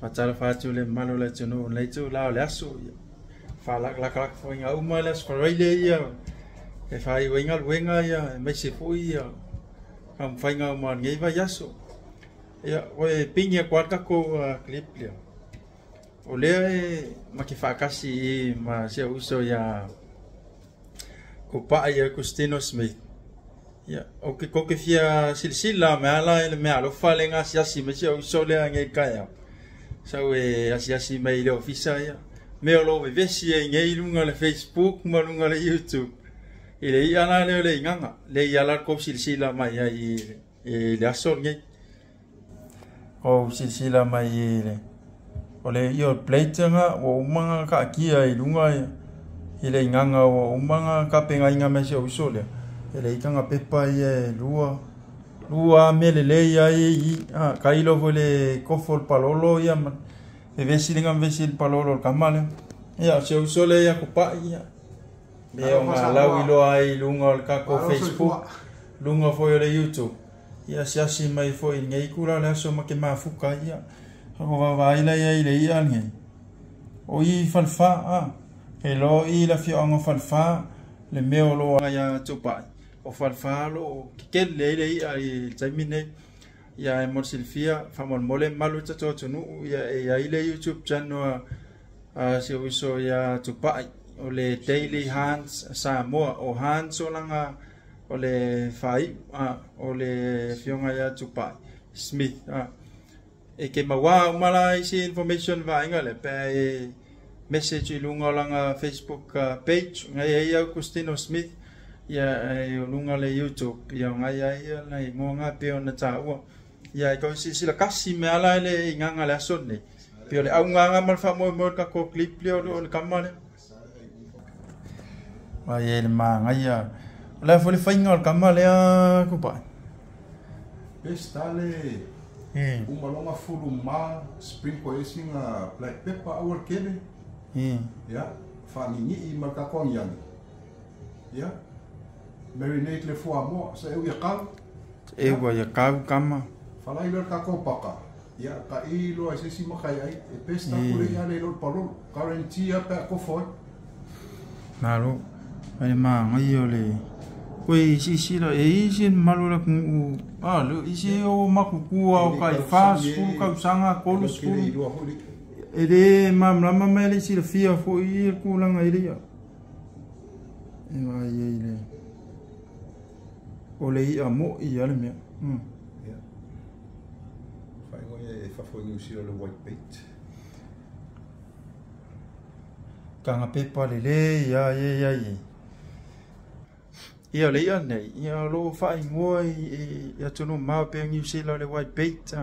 Faatalofa atu i le mamalu o le atunuu i lenei itula o le aso. Ia, faalakalafoaiga uma le Aso Faraile ia e faaiu ai galuega ia aemaise foi ia taumafaiga uma o lenei vaiaso. Ia, ua pigi atu lava le tatou clip lea. O lea e ma te faatasi i ma si ou uso ia Tupai Agustino Smith. Ia, ou te tou te fia silasila mai ala i le meaalofa lea na asiasi mai si ou uso lea nei i le taeao. Sau e asiasi mai i le ofisa ia. Mea o lo o vevesi ai nei i luga o le Facebook ma luga o le YouTube. I le i'a la lea o le igaga, lea i ala le tou silasila mai ai i le aso lenei. Tou silasila mai i le o le ia o le plate na ua uma ona taatia i luga i le igaga ua uma ona tapenaina mai e si ou uso lea. E leai kana pepa ia e lua lua mea lelei ai i i. Tailo foi le kofo o le palolo ia ma vevesi le vevesi i le palolo o le tama lea. Ia o si ou uso lea ia Tupai ia. Mea o nga lauiloa ai i luga o le tatou Facebook, luga foi o le YouTube. Ia asiasi mai foi i lenei itula o le aso ma te mafuta ia. O vaavaai la ia i le i'a lenei. O i Falefa, e loa i le afioaga o Falefa le mea o lo o ia Tupai. O Falefa lo o tetele ai le i'a i le taimi nei. Ia e mo le silafia, faamolemole mamalu i le tatou atunuu, ia e i ai le YouTube channel a si ou uso ia Tupai. O le Daily Hans Samoa. O Hans o langa o le faaiu, o le afioga ia Tupai Smith. E ke maua uma la isi information vaega lea pe e message i luga o langa Facebook page ngai ai Augustino Smith ia e o luga le YouTube ia ngai ai ia na igoa nga pe ona taua. Ia e kau silasila kasi mea ala le igaga le aso nei. Pe o le augaga ma le faamoemoe o le tatou clip lea o le kama lea. Vai e le magaia. O le a foi le faiga o le kama lea Tupai. Pestale uma longa fulu ma sprinkle esi nga black pepper aua le tele. Ia, faagigi'i ma le tatou agiagi. Ia, marinate le fuamoa sa eu ia kau. E ua ia kau kama. Falai lo le tatou paka. Ia, ta'i loa i se isi makai ai. E pesta atu le i'a le i lo le palolo. Guarantee a pe a kofo ai. Malo. Ai le magaia o le koe silasila e isi mamalu o le atunuu le isi o matutua o tai 40 tausaga 30 e le malamalama mai le silafia foi i le tulaga i le i'a. E vaai ai le o le i'a mo'i a le mea. Ia. Faaigoa e fafo i Niu Sila le white bait. Kaga pepa lelei a ia ia ai. Ia o le i'a nei, ia o lo o faaigoa i atunuu mamao pei o Niu Sila o le white bait.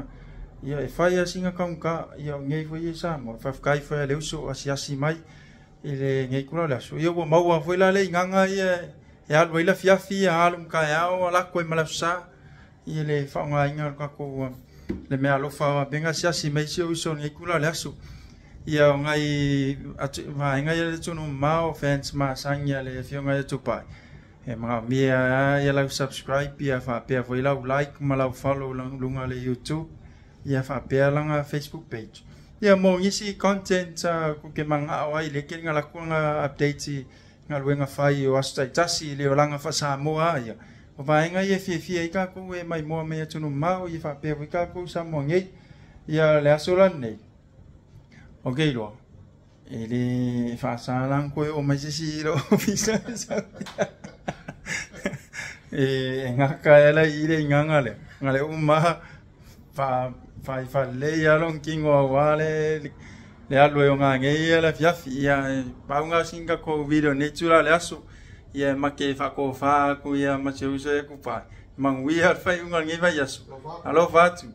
Ia e fai lava sina taugata, ia o nei foi i Samoa. Faafetai foi a le uso o asiasi mai i lenei itula o le aso. Ia ua maua foi la le igaga ia e alu ai le afiafi ia alu ma taeao alako ai ma le aso sa i le faaaogaina o le tatou le meaalofa faapea asiasi mai si ou uso i lenei itula o le aso. Ia o nai vaega ia le atunuu mamao fans masani a le afioga ia Tupai. E manaomia ia lau subscribe ia faapea foi lau like ma lau follow luga o le YouTube ia faapea lana Facebook page. Ia mo nisi content ku ke mana'o ai le ke ngalaku nga update i galuega fai o aso taitasi i le olaga faa-Samoa ia. O vaega ia e fiafia ai tatou e maimoa mai atunuu mamao ia faapea foi tatou i Samoa nei. Ia le aso la lenei. Ok iloa. E le faasa la ona toe oo mai se isi i lou ofisa. E gata ai la i le igaga lea. Na le uma fai faalelei lava lona tino aua le alu ai o gagei ia le afiafi. Ia e pau na o sina tatou video nei itula o le aso. Ia e make faatofa atu ia ma si ou uso ia Tupai. Manuia le faaiuga o lenei vaiaso. Alofa atu.